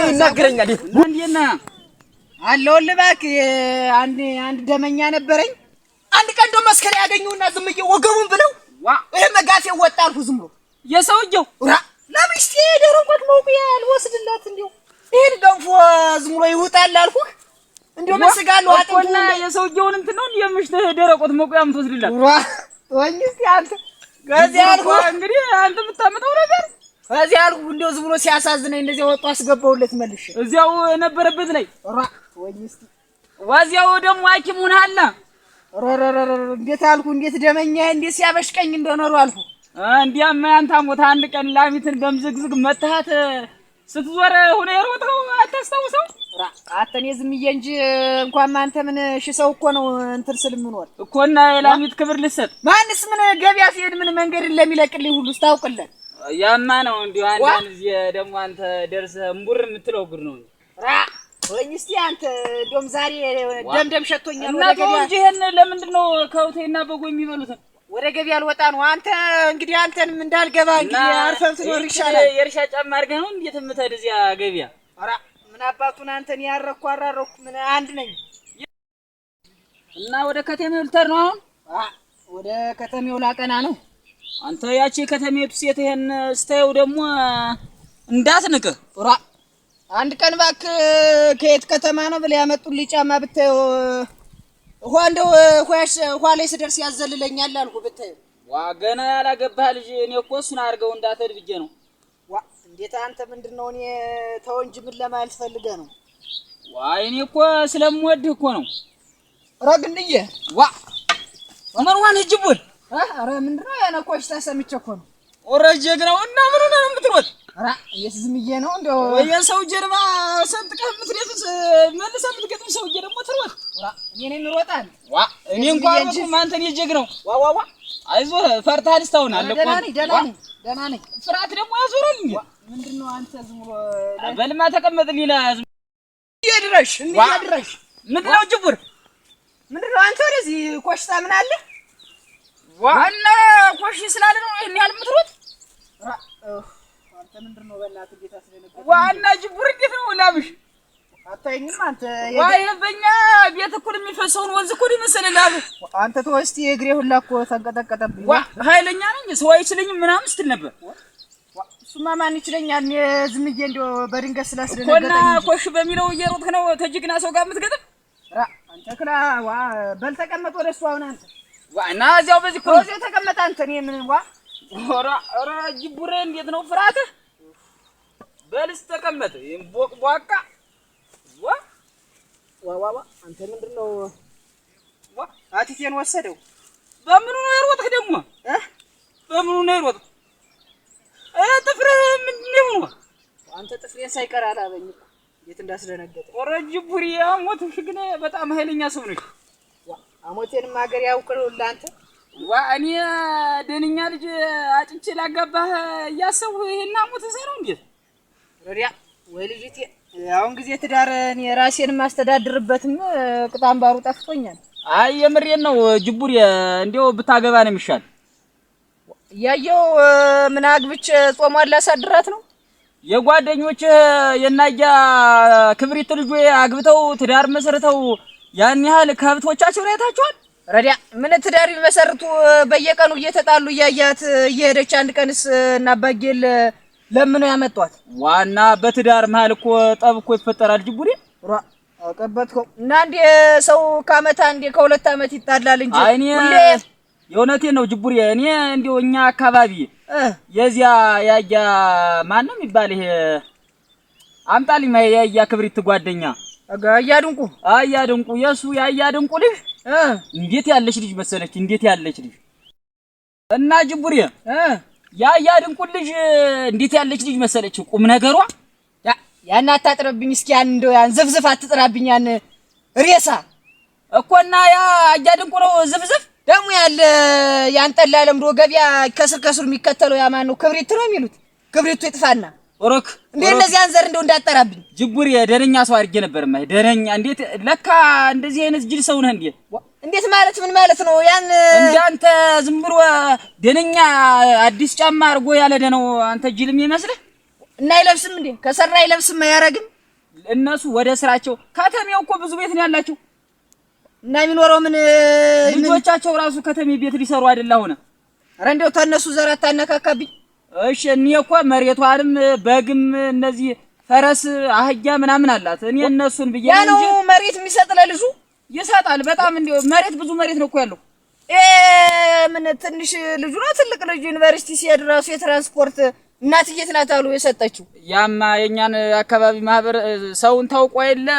ይናገረኛል። አለሁልህ እባክህ። አንድ አንድ ደመኛ ነበረኝ። አንድ ቀን እንደው መስከረ ያገኘውና ዝም ብዬ ወገቡን ብለው ይሄ መጋፌ ወጣ አልኩህ። ዝም ብሎ የሰውየው ራ ለሚስቴ ደረቆት መውቂያ አልወስድላት እንዲያው ይሄን ገንፎ ዝም ብሎ ይውጣል አልኩህ። እንዲያው መስጋለሁ አጥንቱ እና የሰውየውን እንትን ነው የምሽትህ ደረቆት መቁያ የምትወስድላት ራ ወኝ እስኪ አንተ ከዚያ አልኩህ እንግዲህ አንተ የምታመጣው ነገር ከዚያ አልኩህ። እንዲያው ዝም ብሎ ሲያሳዝነኝ እንደዚያ ወጡ አስገባሁለት መልሼ እዚያው ነበረበት ላይ ራ ወኝ እስኪ ዋዚያው ደግሞ ሐኪም ሆነሃል። ኧረ እንዴት አልኩህ፣ እንዴት ደመኛ እንዴት ሲያበሽቀኝ እንደኖሩ አልኩህ። እንዲያማ ያንተ ሞት አንድ ቀን ላሚትን በምዝግዝግ መታሃት ስትዞር ሆነ የሮጥኸው አታስታውሰው? አንተ እኔ ዝም ብዬ እንጂ እንኳን አንተ ምን ሺህ ሰው እኮ ነው እንትን ስል የምኖር እኮ እና የላሚት ክብር ልሰጥ ማንስ ምን ገበያ ሲሄድ ምን መንገድን ለሚለቅልኝ ሁሉ ስታውቅለን ያማ ነው። እንዲሁ አንዳንድ ጊዜ ደግሞ አንተ ደርሰህ እምቡር የምትለው ጉድ ነው። ራ ወይኝ እስኪ አንተ እንደውም ዛሬ ደምደም ሸቶኛል። እና ተው እንጂ ይሄን ለምንድን ነው ከውቴና በጎ የሚበሉትን? ወደ ገበያ ልወጣ ነው። አንተ እንግዲህ አንተንም እንዳልገባ እንግዲህ አርፈህ ትኖር ይሻላል። የእርሻ ጫማ አድርገህ ነው እንዴት የምትሄድ እዚያ ገበያ? ኧረ ምን አባቱን አንተን ያረኩ አራረኩ ምን አንድ ነኝ። እና ወደ ከተሜው ልትሄድ ነው አሁን? ወደ ከተሜው ላቀና ነው። አንተ ያቺ ከተሜቱ ሴት ይሄን ስታየው ደግሞ እንዳትንቅህ። ራ አንድ ቀን እባክህ ከየት ከተማ ነው ብለህ ያመጡልኝ ጫማ ብታየው ውሃ እንደው ውሃ ላይ ስደርስ ያዘልለኛል አልኩህ። ብታየው ዋ ገና ያላገባህ ልጅ እኔ እኮ እሱን አድርገው እንዳትሄድ ብዬ ነው። ዋ እንዴት አንተ ምንድን ነው? እኔ ተው እንጂ ምን ለማለት ፈልገህ ነው? ዋ እኔ እኮ ስለምወድህ እኮ ነው። ኧረ ግንድዬ ዋ መርዋን እጅቡል ኧረ ምንድን ነው የሆነ ኮሽታ ሰምቼ እኮ ነው። ኧረ ጀግናው እና ምን ሆነህ ነው የምትሮጥ? ኧረ እኔስ ዝም ብዬ ነው እንደው የሰው ጀርባ ሰንጥቀህ የምትደፍስ መልሰህ የምትገጥም ሰውዬ ደግሞ ትሮጥ። እኔ ነኝ የምሮጣል። ዋ እኔ እንኳን አልሮጥኩም፣ አንተ እኔ ጀግናው። ዋ ዋ ዋ አይዞህ ፈርተሃል እስካሁን አለ እኮ። ደህና ነኝ ደህና ነኝ ደህና ነኝ። ፍርሃት ደግሞ ያዞራል እንዴ? ምንድን ነው አንተ ዝም ብሎ በልማ ተቀመጥ። ሌላ ድረሽ እንድረሽ ምንድን ነው ጅቡር? ምንድን ነው አንተ ወደዚህ ኮሽታ ምን አለ? ዋ እና ኮሽ ስላለ ነው ይሄን ያህል የምትሮጥ? አንተ ምንድን ነው በእናትህ እንዴት አስደነገጥከኝ። ዋ እና ጅቡር እንዴት ነው ላብሽ? አታየኝም አንተ? ዋ ይሄ በእኛ ቤት እኩል የሚፈሰውን ወንዝ እኮ ነው የመሰለ ላብህ። አንተ ተወው እስኪ እግሬ ሁላ እኮ ተንቀጠቀጠብኝ። ዋ ኃይለኛ ነኝ ሰው አይችለኝም ምናምን ስትል ነበር። እሱማ ማን ይችለኛል? እኔ ዝም ብዬ እንደው በድንገት እኮና ስላስደነገጠኝ ኮሽ በሚለው እየሮጥክ ነው ተጀግና ሰው ጋር የምትገጥም? ራ አንተ ክላ ዋ በል ተቀመጥ ወደ እሱ አሁን አንተ ዋ እና እዚያው በዚህ እኮ ነው። እዚያው ተቀመጥ አንተ። እኔ ምን ዋ ኧረ ኧረ ጅቡሬ እንዴት ነው ፍርሃትህ? በልስ ተቀመጥ። ይሄን ቦቅቧቃ ዋ ዋ ዋ ዋ አንተ ምንድን ነው ዋ አቲቴን ወሰደው? በምኑ ነው የሮጥህ ደግሞ? በምኑ ነው የሮጥህ? ጥፍርህ ምንድን ነው የሆነው? አንተ ጥፍሬን ሳይቀር አላበኝ እኮ እንዴት እንዳስደነገጠ። ኧረ ጅቡሬ አሞትሽ ግን በጣም ኃይለኛ ሰው ነሽ። ዋ አሞቴንም ሀገር ያውቅልህ አንተ። ዋ እኔ ደንኛ ልጅ አጭቼ ላጋባህ እያሰብሁ ይሄን አሞት ሰራው እንዴት? ረዲያ ወይ ልጅቴ አሁን ጊዜ ትዳር እኔ ራሴን የማስተዳድርበትም ቅጣምባሩ ጠፍቶኛል። አይ የምሬን ነው ጅቡሬ፣ እንዲያው ብታገባ ነው የሚሻል። እያየው ምን አግብቼ ጾሟን ላሳድራት ነው? የጓደኞችህ የናያ ክብሪት ልጆ አግብተው ትዳር መስርተው ያን ያህል ከብቶቻቸውን አይታችኋል? ረዲያ ምን ትዳር ቢመሰርቱ በየቀኑ እየተጣሉ እያያት እየሄደች አንድ ቀንስ እናባጌል ለምነው ያመጧት። ዋና በትዳር መሀል እኮ ጠብ እኮ ይፈጠራል ጅቡሬ። ራ አቀበትከው እና እንዴ ሰው ከአመት አንዴ ከሁለት አመት ይጣላል እንጂ አይ እኔ ሁሌ የእውነቴን ነው ጅቡሬ። እኔ እንዲያው እኛ አካባቢ የዚያ ያያ ማን ነው የሚባል ይሄ አምጣልኝ ያያ ክብሪት ጓደኛ አያ ድንቁ አያ ድንቁ የሱ ያያ ድንቁ ልጅ እንዴት ያለች ልጅ መሰለች! እንዴት ያለች ልጅ እና ጅቡሬ ያያ ድንቁ ልጅ እንዴት ያለች ልጅ መሰለች! ቁም ነገሯ ያን አታጥረብኝ እስኪ ያን እንደው ያን ዝፍዝፍ አትጥራብኝ ያን ሬሳ እኮና ያ አያ ድንቁ ነው ዝፍዝፍ ደግሞ ያለ ያን ጠላ ለምዶ ገበያ ከስር ከስር የሚከተለው ያ ማን ነው? ክብሪት ነው የሚሉት። ክብሪቱ ይጥፋና ኦሮክ እንዴ እነዚያን ዘር እንደው እንዳጠራብኝ ጅቡር የደነኛ ሰው አድርጌ ነበር። ማይ ደነኛ እንዴት ለካ እንደዚህ አይነት ጅል ሰው ነህ እንዴ? እንዴት ማለት ምን ማለት ነው? ያን እንዳንተ ዝም ብሎ ደነኛ አዲስ ጫማ አድርጎ ያለ ደነው አንተ ጅል የሚመስልህ እና አይለብስም እንዴ? ከሰራ አይለብስም አያረግም። እነሱ ወደ ስራቸው ከተሜው እኮ ብዙ ቤት ነው ያላቸው እና የሚኖረው ምን ልጆቻቸው ራሱ ከተሜ ቤት ሊሰሩ አይደል አሁን። ኧረ እንደው ተነሱ ዘር አታነካካብኝ። እሺ እኔ እኮ መሬቷንም በግም እነዚህ ፈረስ አህያ ምናምን አላት። እኔ እነሱን ብዬ ያ ነው መሬት የሚሰጥ ለልጁ ይሰጣል። በጣም እንደው መሬት ብዙ መሬት ነው እኮ ያለው። ምን ትንሽ ልጁ ነው ትልቅ ልጁ ዩኒቨርሲቲ ሲሄድ ራሱ የትራንስፖርት እናትዬ ናት አሉ የሰጠችው። ያማ የኛን አካባቢ ማህበር ሰውን ታውቆ የለ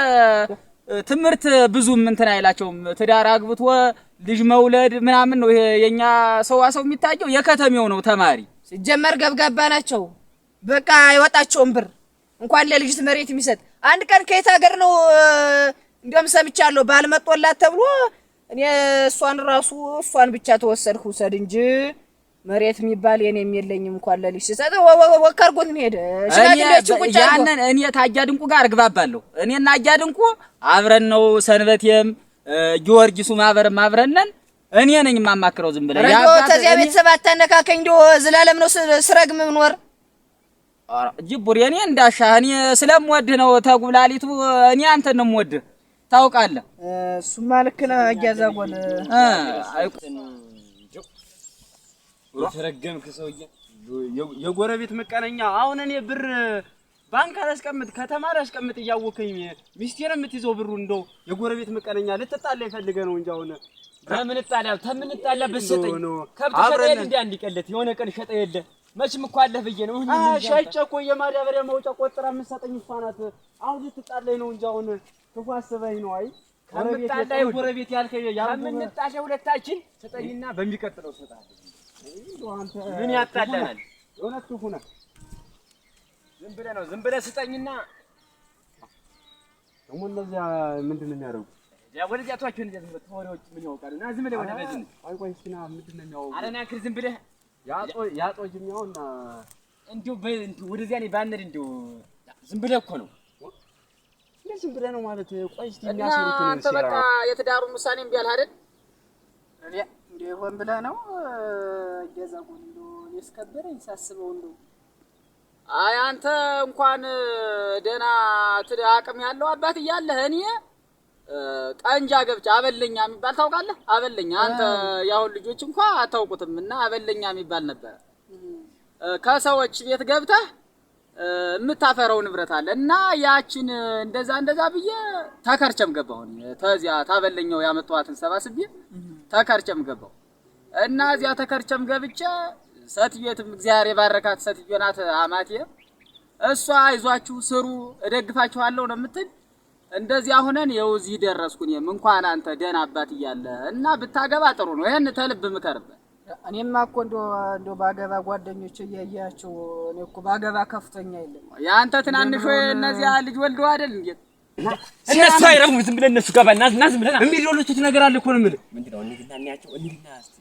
ትምህርት ብዙም እንትን አይላቸውም። ትዳር አግብቶ ልጅ መውለድ ምናምን ነው ይሄ የኛ ሰው የሚታየው የከተሜው ነው ተማሪ ሲጀመር ገብጋባ ናቸው። በቃ አይወጣቸውም ብር እንኳን ለልጅት መሬት የሚሰጥ። አንድ ቀን ከየት ሀገር ነው እንዲያውም ሰምቻለሁ ባልመጦላት ተብሎ እኔ እሷን ራሱ እሷን ብቻ ተወሰድኩ ውሰድ እንጂ መሬት የሚባል የኔም የለኝም እንኳን ለልጅ ሲሰጥ ወካርጎት ነው ሄደ። ሽማግሌዎችን ቁጭ አድርጎ ያንን እኔ ታያ ድንቁ ጋር እግባባለሁ። እኔና አያ ድንቁ አብረን ነው ሰንበቴም ጊዮርጊሱ ማህበርም አብረን ነን። እኔ ነኝ የማማክረው። ዝም ብለህ ያባ ተዚያ ቤተሰብ አታነካከኝ። እንደው ዘላለም ነው ስረግም ምኖር ጅቡር እኔ እንዳሻህ እኔ ስለምወድህ ነው። ተጉላሊቱ እኔ አንተን ነው የምወድህ ታውቃለህ። እሱማ ልክ ነህ። አያዛጎል የተረገምክ ሰውዬ የጎረቤት መቀነኛ። አሁን እኔ ብር ባንክ አላስቀምጥ ከተማ አላስቀምጥ እያወከኝ ሚስቴር የምትይዘው ብሩ እንደው የጎረቤት መቀነኛ ልትጣላ የፈልገ ነው እንጂ አሁን ተምንጣላ ተምንጣላ በሰጠኝ ከብት ሸጠ የለ እንደ አንድ ቀለት የሆነ ቀን ሸጠ የለ መቼም እኮ አለህ ብዬ ነው። ሸጬ እኮ የማዳበሪያ መውጫ ቆጥራ የምትሰጠኝ እሷ ናት። አሁን ልትጣላኝ ነው እንጂ አሁን ክፉ አስበኝ ነው። አይ ጎረቤት ያልከኝ ከምንጣላ ሁለታችን ስጠኝና በሚቀጥለው እሰጥሃለሁ። ምን ያጣላናል? የእውነት ክፉ ነህ። ዝም ብለህ ነው ዝም ብለህ ስጠኝና ደግሞ እነዚያ ምንድን ነው የሚያደርጉት? ወደዚያ ተዋቸው። እነዚያ ዝም ብለህ ከወሬዎች ምን ያውቃሉ? ና ዝም ብለህ ወደ በዚህ አይ ቆይ እስኪ ና ምንድን ነው የሚያወሩት? ኧረ ና ክር ዝም ብለህ ያጦ ጅሚያውና እንደው ወደዚያ እኔ ባንሄድ እንደው ዝም ብለህ እኮ ነው ዝም ብለህ ነው ማለት። ቆይ እስኪ የሚያስሩትን አንተ በቃ የትዳሩን ውሳኔ እምቢ አልህ አይደል? እኔ እንደው ሆን ብለህ ነው እያዛጎን እንደው እኔ እስከበረኝ ሳስበው እንደው አይ አንተ እንኳን ደህና አቅም ያለው አባት እያለህ እኔ ቀንጃ ገብቻ አበለኛ የሚባል ታውቃለህ? አበለኛ አንተ ያሁን ልጆች እንኳን አታውቁትም። እና አበለኛ የሚባል ነበር። ከሰዎች ቤት ገብተህ የምታፈረው ንብረት አለ እና ያችን እንደዛ እንደዛ ብዬ ተከርቸም ገባሁ። ተዚያ ታበለኛው ያመጣኋትን ሰባስቤ ተከርቸም ገባሁ እና እዚያ ተከርቸም ገብቼ ሴትዮትም እግዚአብሔር የባረካት ሴትዮ ናት አማቴ። እሷ አይዟችሁ ስሩ እደግፋችኋለሁ ነው የምትል። እንደዚያ ሆነን ይኸው እዚህ ደረስኩ። እኔም እንኳን አንተ ደህና አባት እያለ እና ብታገባ ጥሩ ነው። ይሄን ተልብ ምከርበት። እኔማ እኮ እንደው ባገባ ጓደኞቼ እያያቸው እኔ እኮ ባገባ ከፍተኛ የለም። የአንተ ትናንሽ እነዚያ ልጅ ወልደው አይደል እንዴ? እነሱ አይረቡም። ዝም ብለህ እነሱ ጋር ና ና ዝም ብለህ የሚዶሉት ነገር አለ እኮ ነው የምልህ። ምንድን ነው? እንሂድና እንያቸው እንሂድና እስኪ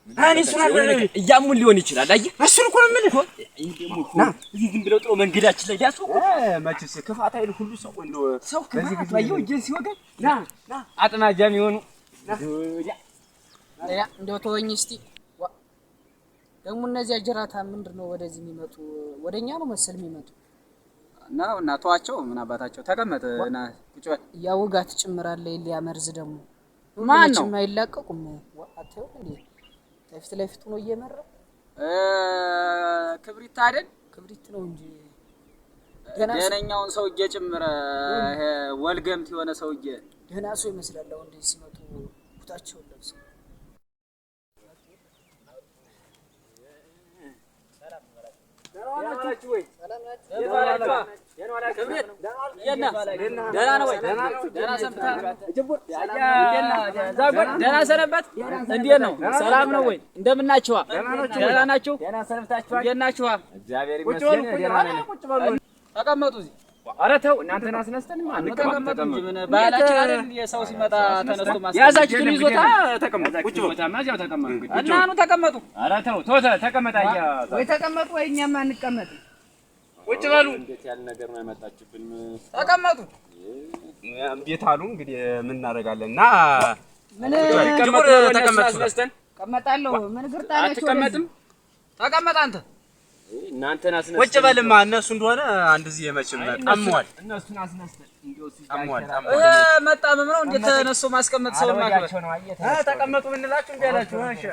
እኔ እሱን አለ እያሙን ሊሆን ይችላል። አየህ እሱን እኮ ነው የምልህ። እዚህ ዝም ብለው ጥሎ መንገዳችን ላይ ሊያስወቁ መቼስ ክፋት አይደል ሁሉ ሰው እንደው ሰው ክፋት አየሁ እጄን ሲወጋኝ ና ና አጥማጃም የሆኑ እንደው ተወኝ እስቲ። ደግሞ እነዚያ ጅራታ ምንድን ነው ወደዚህ የሚመጡ? ወደኛ ነው መሰል የሚመጡ ነው። እና ተዋቸው፣ ምን አባታቸው። ተቀመጥ ና ቁጭ በል። ያውጋት ጭምራለ ሊያመርዝ ደግሞ ማን ነው አይላቀቁም። አታዩም እንዴ? ለፊት ለፊቱ ነው እየመራ ክብሪት አይደል? ክብሪት ነው እንጂ ደህነኛውን ሰውዬ ጭምር ይሄ ወልገምት የሆነ ሰውዬ ደህና ሰው ይመስላል። አሁን እንደዚህ ሲመጡ ኩታቸውን ለብሰው ደህና ነው ወይ? ደህና ሰንብተሃል? ደህና ሰነበት? እንዴት ነው? ሰላም ነው ወይ? እንደምን ናችኋ? ደህና ናችሁ? እንዴት ናችኋ? ተቀመጡ እዚህ። ኧረ ተው እናንተን አስነስተንማ ተቀመጡ እንጂ ምን ባህላችን አይደል? የሰው ሲመጣ ተነስቶ ማስቀመጥ። የያዛችሁትን ይዞታ ተቀመጡ። ቁጭ በሉ እዚያው ተቀመጡ። እና ኑ ተቀመጡ። ኧረ ተው ተው ተቀመጥ። አያ ወይ ተቀመጡ ወይ እኛማ አንቀመጥም። ቁጭ በሉ። እንዴት ያለ ነገር ነው ያመጣችብን? ተቀመጡ። ቤት አሉ እንግዲህ ምን እናደርጋለን? እና ምን ጅቡር ተቀመጥ አስነስተን እቀመጣለሁ። ምን ግርጣ ናቸው? አትቀመጥም? ተቀመጥ አንተ። እናንተን አስነስተን ቁጭ በልማ። እነሱ እንደሆነ አንድ ጊዜ መቼም ጠመዋል፣ እነሱን አስነስተን እንደው ጠመዋል፣ ይሄ ጠመዋል። መጣመም ነው እንዴ? ተነስቶ ማስቀመጥ ሰውን ማክበር። ነው አየህ። ተቀመጡ ብንላችሁ እንቢ አላችሁ። እሺ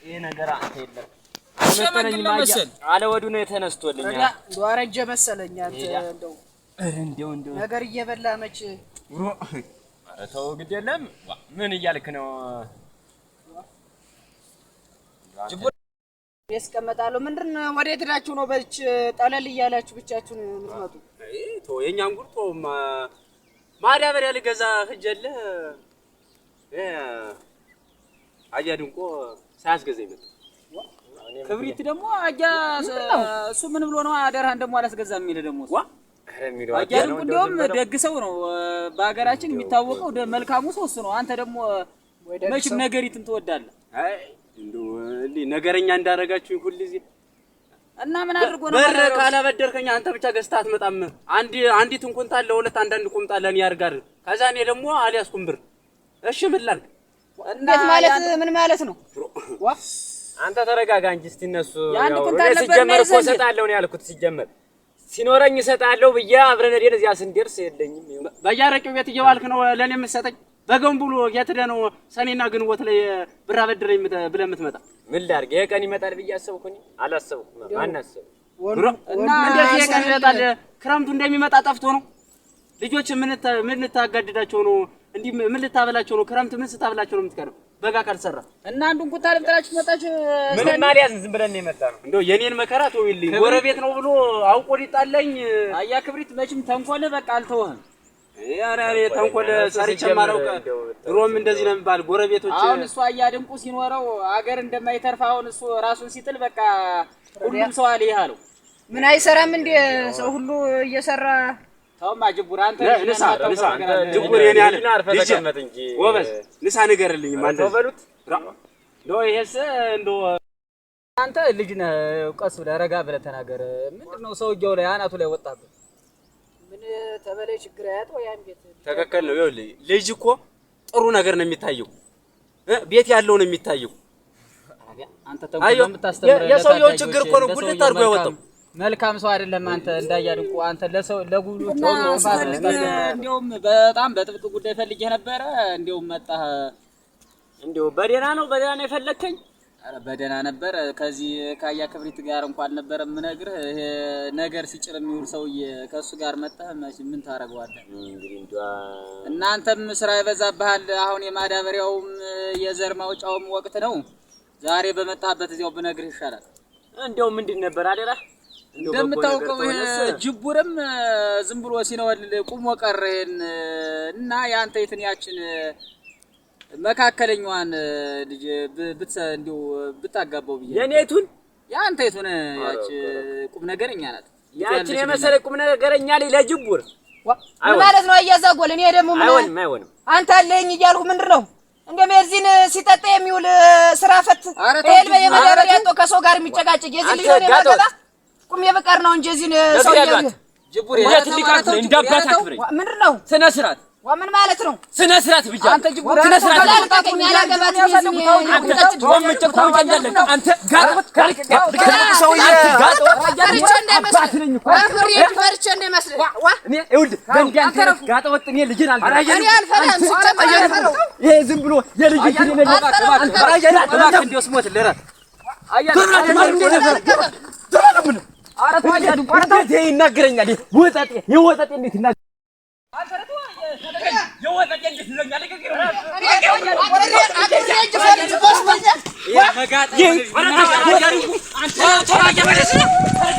ይሄ ነገር አንተ የለም ሸመግል ነው መሰል። አለወዱ ነው የተነስቶልኝ። እንደው አረጀ መሰለኝ አንተ እንደው እንደው እንደው ነገር እየበላ መች ኧረ ተው ግድ የለም። ምን እያልክ ነው? ያስቀመጣለሁ። ምንድን ነው ወዴት ሄዳችሁ ነው በች ጠለል እያላችሁ ብቻችሁን የምትመጡ? ተው የእኛን ጉድ ተው። ማዳበሪያ ልገዛ ሂጄልህ አያ ድንቆ ሳያስገዛኝ መጣ። ክብሪት ደግሞ አያ እሱ ምን ብሎ ነው አደራህን ደግሞ አላስገዛም የሚልህ ደግሞ እሱ። አያ ድንቁ እንደውም ደግ ሰው ነው። በሀገራችን የሚታወቀው መልካሙ ሰው እሱ ነው። አንተ ደግሞ መቼም ነገሪትን ትወዳለህ። አይ እንደው እንዲህ ነገረኛ እንዳደረጋችሁኝ ሁልጊዜ እና ምን አድርጎ ነው በር ካላበደርከኝ አንተ ብቻ ገዝተህ አትመጣም። አንዲትን ኩንታል ለሁለት አንዳንድ ቁምጣ ለእኔ ያድርጋል። ከዛ እኔ ደግሞ አልያዝኩም ብር። እሺ ምን ላድርግ? እንዴት ማለት ምን ማለት ነው? አንተ ተረጋጋ እንጂ እስቲ እነሱ የአንድ ያውሩ። ኩንታል እኔ ነበር ሲጀመር እኮ የሚይዘኝ። እሰጣለሁ ነው ያልኩት። ሲጀመር ሲኖረኝ እሰጣለሁ ብዬ አብረን ሄደን እዚያ ስንደርስ የለኝም። ይኸው በያረቂው ቤት እየዋልክ ነው ለእኔ የምትሰጠኝ? በገንቡሎ የት ሄደህ ነው ሰኔና ግንቦት ላይ ብር አበድረኝ ብለህ የምትመጣ? ምን ላድርግ? ይሄ ቀን ይመጣል ብዬ አሰብኩ እኔ አላሰብኩም። ማን አሰበ? እና እንዴት ይሄ ቀን ይመጣል? ክረምቱ እንደሚመጣ ጠፍቶ ነው? ልጆች ምን ልታጋድዳቸው ነው? እንዲህ ምን ልታበላቸው ነው? ክረምት ምን ስታበላቸው ነው የምትቀረው? በጋ ካልሰራ እና አንዱን ኩንታል ጥላችሁ መጣችሁ። ምንም አልያዝን፣ ዝም ብለን ነው የመጣነው። እንደው የኔን መከራ ተውልኝ። ጎረቤት ነው ብሎ አውቆ ሊጣላኝ። አያ ክብሪት መቼም ተንኮልህ በቃ አልተወህም። ኧረ እኔ ተንኮል ሰርቼ የማላውቅ ድሮም እንደዚህ ነው የሚባል ጎረቤቶች። አሁን እሱ አያ ድንቁ ሲኖረው አገር እንደማይተርፍ አሁን እሱ ራሱን ሲጥል በቃ ሁሉም ሰው አለ ይህ አለው። ምን አይሰራም እንዴ ሰው ሁሉ እየሰራ ተውማ ጅቡር አንተ ልጅ ነህ፣ ንሳ የማታውቀው ንሳ ነገር አለ። ጅቡር የኔ አለ ልጅን አርፈህ ልጄ፣ ተቀመጥ እንጂ። ጎበዝ ንሳ ንገርልኝ። ተው እንደዚህ በሉት። እንደው ይሄስ እንደው አንተ ልጅ ነህ፣ ቀስ ብለህ ረጋ ብለህ ተናገር። ምንድን ነው ሰውዬው ላይ አናቱ ላይ ወጣብህ? ምን ተበላይ ችግር አያጣው ያን ቤት ትክክል ነው። ይኸውልህ ልጅ እኮ ጥሩ ነገር ነው የሚታየው፣ ቤት ያለው ነው የሚታየው። አንተ ተንኮል ነው የምታስተምረው። የሰውየው ችግር እኮ ነው ጉልት አድርጎ ያወጣው። መልካም ሰው አይደለም አንተ እንዳያድንቁ አንተ ለሰው ለጉልበት እንደውም በጣም በጥብቅ ጉዳይ ፈልጌህ ነበረ። እንደውም መጣህ። እንደው በደህና ነው በደህና ነው የፈለግከኝ? ኧረ በደህና ነበር። ከዚህ ከአያ ክብሪት ጋር እንኳን አልነበረም የምነግርህ። ይሄ ነገር ሲጭር የሚውል ሰውዬ ከእሱ ጋር መጣህ ምን ታደርገዋለህ? እንግዲህ እንደው እናንተም ስራ ይበዛብሃል። አሁን የማዳበሪያውም የዘር ማውጫውም ወቅት ነው። ዛሬ በመጣህበት እዚያው ብነግርህ ይሻላል። እንደው ምንድን ነበር አደራ? እንደምታውቀው ይሄ ጅቡርም ዝም ብሎ ሲነወልል ቁሞ ቀረ። ይሄን እና የአንተ የትን ያችን መካከለኛዋን ልጅ እንደው ብታጋባው ብዬ የኔቱን የአንተ የቱን ያች ቁም ነገረኛ ናት። ያችን የመሰለ ቁም ነገረኛ ልጅ ለጅቡር ምን ማለት ነው? አያዛጎል እኔ ደግሞ ምን አይሆንም፣ አይሆንም። አንተ አለኝ እያልኩ ምንድን ነው እንደው የዚህን ሲጠጣ የሚውል ስራ ፈት ይሄን የመዳበሪያ አጥቶ ከሰው ጋር የሚጨቃጨቅ የዚህ ልጅ ነው የማገባ ቁም የበቀር ነው እንጂ የዚህን ሰው ጅቡር እንዳባት አክብረኝ። ምንድን ነው ስነ ስርዓት ምን ማለት ነው? ስነ ስርዓት ብያለሁ። አንተ ጅቡር ስነ ስርዓት አልቃቀኝ አላገባትም። አንተ ፈርቼ እንዳይመስልህ እኔ አልፈራህም። ሲጀመር አልፈራሁም። ይሄ ዝም ብሎ የልጅ ይናገረኛል። ወጠጤ የወጠጤ እንዴት ይናገረኛል?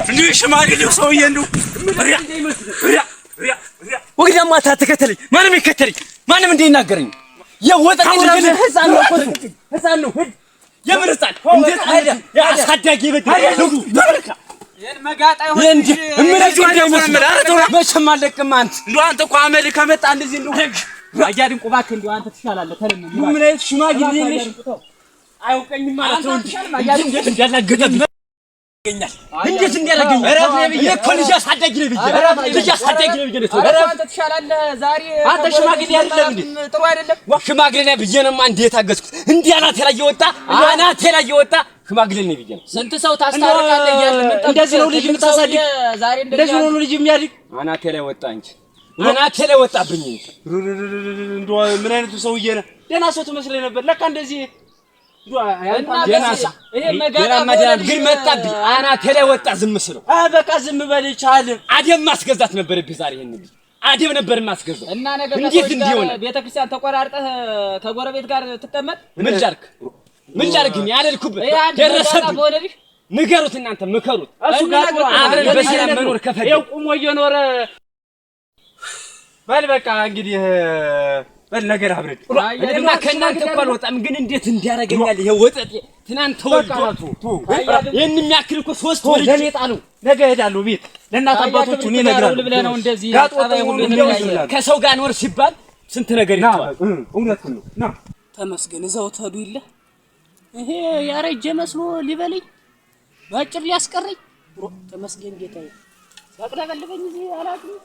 እንዲሁ ሽማግሌው ሰውዬ እንዲሁ ወግዳማ ተከተለኝ፣ ማንም ይከተለኝ፣ ማንም እንዳይናገረኝ። የወጠጤ ህፃን ነው እኮ ህፃን ነው። የምን ህፃን? እንዴት አሳዳጊ መቼም አለቅም። አንተ እንደው አንተ እኮ አመልህ ከመጣ እንደዚህ እንደው አያ ድንቁ እባክህ እንደው አንተ ትሻላለህ። ተለምን ምን አይነት ሽማግሌ ነሽ? አያውቀኝም ማለት ነው እንጂ እንዴት እንዳላገጠ ያደርገኛል? እንዴት እንዲያደርገኛል? እኔ እኮ ልጅ አሳዳጊ ነኝ ብዬ ልጅ አሳዳጊ ነኝ ብዬ ነው ኧረ የተውኩት። አንተ ትሻላለህ። ዛሬ አንተ ሽማግሌ አይደለም እንዴ? ጥሩ አይደለም። ሽማግሌ ነኝ ብዬ ነማ እንዲህ የታገዝኩት። እንዲህ አናቴ ላይ እየወጣ አናቴ ላይ እየወጣ ሽማግሌ ነኝ ብዬ ነው። ስንት ሰው ታስታርቃለህ እያልን የምንጠብቅ እንደዚህ ነው ልጅ ትልቅ የምታሳድግ? ሰውዬ ዛሬ እንደዚህ ነው ልጅ የሚያድግ? አናቴ ላይ ወጣ እንጂ አናቴ ላይ ወጣብኝ እንጂ። እንደው ምን አይነቱ ሰውዬ ነህ? ደህና ሰው ትመስለኝ ነበር። ለካ እንደዚህ እና ደህና በዚህ ሰው ይሄ መጋጣ ደህናማ ደህና ግን መጣብኝ። አናቴ ላይ ወጣ ዝም ስለው በቃ ዝም በል ቻል። አደም ማስገዛት ነበረብህ ዛሬ ይሄን ልጅ አደም ነበር ማስገዛው። እና ነገ እንዴት ከሰዎች እንዲህ ጋር ሆነ? ቤተክርስቲያን ተቆራርጠህ ከጎረቤት ጋር ትቀመጥ። ምን ላድርግ? ምን ላድርግ? እኔ አልልኩበት ይሄ አንድ መጋጣ ደረሰብኝ። በሆነ ልጅ ንገሩት፣ እናንተ ምከሩት። እሱ ጋር ጥሩ አብረን በሰላም መኖር ከፈለግን ይኸው ቁሞ እየኖረ በል በቃ እንግዲህ በል ነገር አብረን እኔማ ከእናንተ እኮ አልወጣም፣ ግን እንዴት እንዲያደርገኛል ይሄ ወጠጤ። ትናንት ተወልዶ ይህን የሚያክል እኮ ሶስት ወልጄ ለኔ ጣሉ። ነገ እሄዳለሁ ቤት ለእናት አባቶቹ እኔ እነግራለሁ። ብለህ ነው እንደዚህ ጋጥ ወጥ ጠባይ ሁሉ መሆኑን የተለያየ። ይላሉ። ከሰው ጋር ኖር ሲባል ስንት ነገር ና ይተዋል። እውነቱን ነው። ና ተመስገን እዛው ተዱ ይለ ይሄ ያረጀ መስሎ ሊበለኝ በአጭር ሊያስቀረኝ ተመስገን ጌታዬ ሲያቅለበልበኝ እዚህ አላውቅም።